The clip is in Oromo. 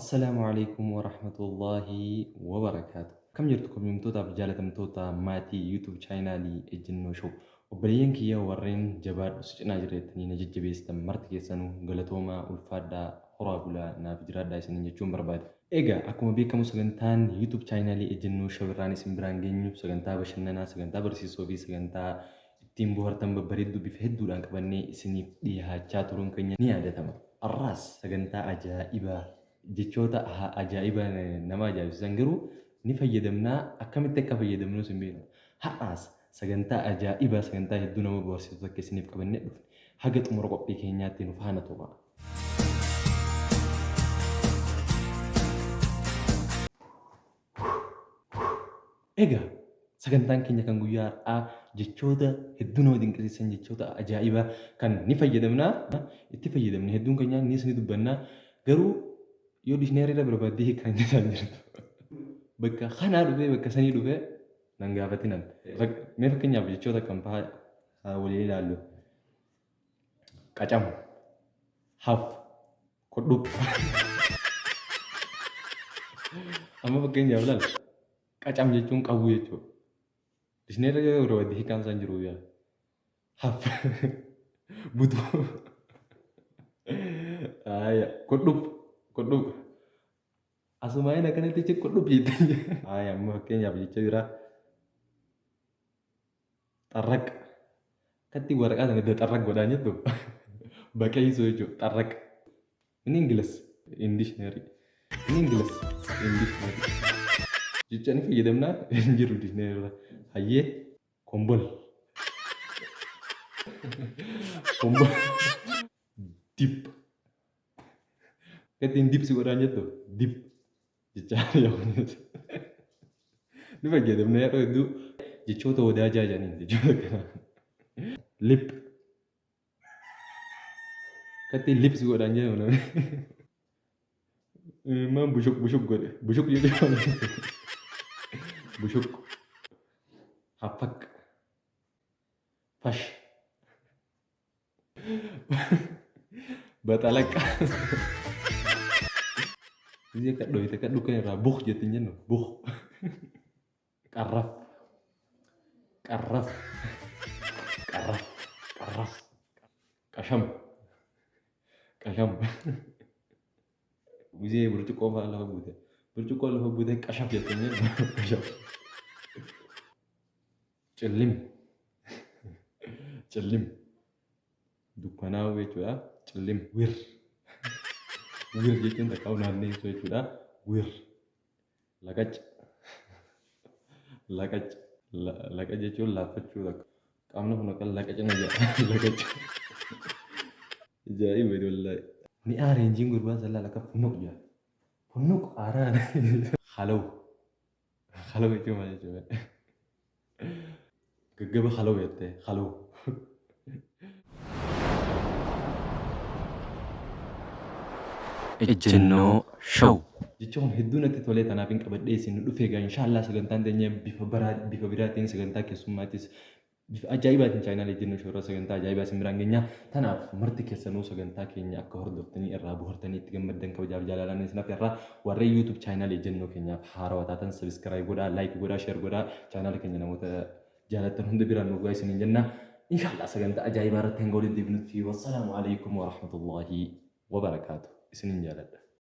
Assalaamu Aleeykum Warahmatullaahi Wabarakaatu. Akkam jirtu kabajamtootaaf jaalatamtoota maatii YouTube chaayinaalii Ejjennoo Show. Obboleeyyan kiyya warreen jabaadhu si cinaa jirra jettanii na jajjabeessitan marti keessanuu galatoomaa ulfaadhaa horaa bulaa naaf jiraadhaa isiniin jechuun barbaada. Egaa akkuma beekamu sagantaan YouTube chaayinaalii Ejjennoo Show irraan isin biraan geenyu sagantaa bashannanaa, sagantaa barsiisoo fi sagantaa ittiin bohartan babbareedduu bifa hedduudhaan qabannee isiniif dhihaachaa turuun keenya ni yaadatama. Har'aas sagantaa ajaa'ibaa jechoota ajaa'iba nama ajaa'ibsiisan garuu ni fayyadamnaa akkamitti akka fayyadamnus hin beeknu. Har'aas sagantaa ajaa'ibaa sagantaa hedduu nama bohaarsitu takka isiniif qabannee dhufne. Haga xumura qophii keenyaatti nu faana turaa. Egaa sagantaan keenya kan guyyaa har'aa jechoota hedduu nama dinqisiisan jechoota ajaa'ibaa kan ni fayyadamna itti fayyadamna hedduun keenya nis ni dubbanna garuu yoo dictionary irra barbaaddee hiikkaan isaan jirtu bakka kanaa dhufee bakka sanii dhufee nan gaafatinan. Mee fakkeenyaaf jechoota kam fa'aa haa waliin ilaallu. Qacam, haf, Kodhup. Amma fakkeenyaaf laal qacam jechuun qabuu jechuudha. Dictionary yoo barbaadde hiikaan isaan jiru yaa. Haf. Butuu. Aya kodhup kodhup. Asumaa'in akkanatti jecha kodhup jettee. Aya amma fakkeenyaaf jecha biraa. Xarraq. Akkatti waraqaa sana iddoo xarraq godhaa jettu baqeessuu jechuudha. Xarraq. In English in dictionary. In English in dictionary. Jecha ni fayyadamnaa hin jiru dictionary irra. Hayyee kombol. Kombol. Dip. Akkatti hin dipsi godhaan jettu dip. Jechaa ni fayyadamna yeroo hedduu jechoota wadaajaa jedhaniin jechoota akkanaa. Lip. Akkatti lips godhaan jedhamu namni. Maan bushuk bushuk godhe. Bushuk jechuun bushuk. Haffaq. Fash. Baxalaqqa. Gisee akka dhoyite akka dhukkeen irraa buk jetti hin jennu buk. Qarraf. Qarraf. Qarraf. Qarraf. Qasham. Qasham. Gisee burcuqqoo fa'aa lafa buute. Burcuqqoo lafa buute qashaf jette hin jennu qashaf. Cillim. Cillim. Dukkanaa'uu jechuudha. Cillim. Wir. Wir jechuun takka naanneessuu jechuudha. Wir. Laqac. Laqac. Laqac jechuun laaffachuu takka. Qaamni kun akka laqacina jedha. Laqac. Ajaa'iba wallaahi. Ni aareenjiin gurbaan san laala akka funnuq jedha. Funnuq aaraan. Halaw. Halaw jechuun maal jechuudha? Gaggaba halaw jettee halaw. Ejjennoo Show. Jecha kun hedduu natti tolee tanaaf hin qabadhee isin dhufe egaa inshaallah sagantaan teenya bifa baraa bifa biraatiin sagantaa keessummaatis Bifa ajaa'ibaatiin chaayinaalee Ejjennoo Show irraa sagantaa ajaa'ibaa isin biraan geenya. Tanaaf marti keessanuu sagantaa keenya akka hordoftanii irraa bohartanii itti gammaddan kabajaaf jaalalaan isin afeerra. Warreen YouTube chaayinaalee Ejjennoo keenyaaf haarawa taatan subscribe godhaa, like godhaa, share godhaa. Chaayinaala keenya namoota jaalattan hunda biraan nuuf gahaa isiniin jenna. Inshallah sagantaa ajaa'ibaa irratti hanga walitti deebinutti wassalaamu alaikum warahmatullaahi wabarakaatu. Isinin jaaladha.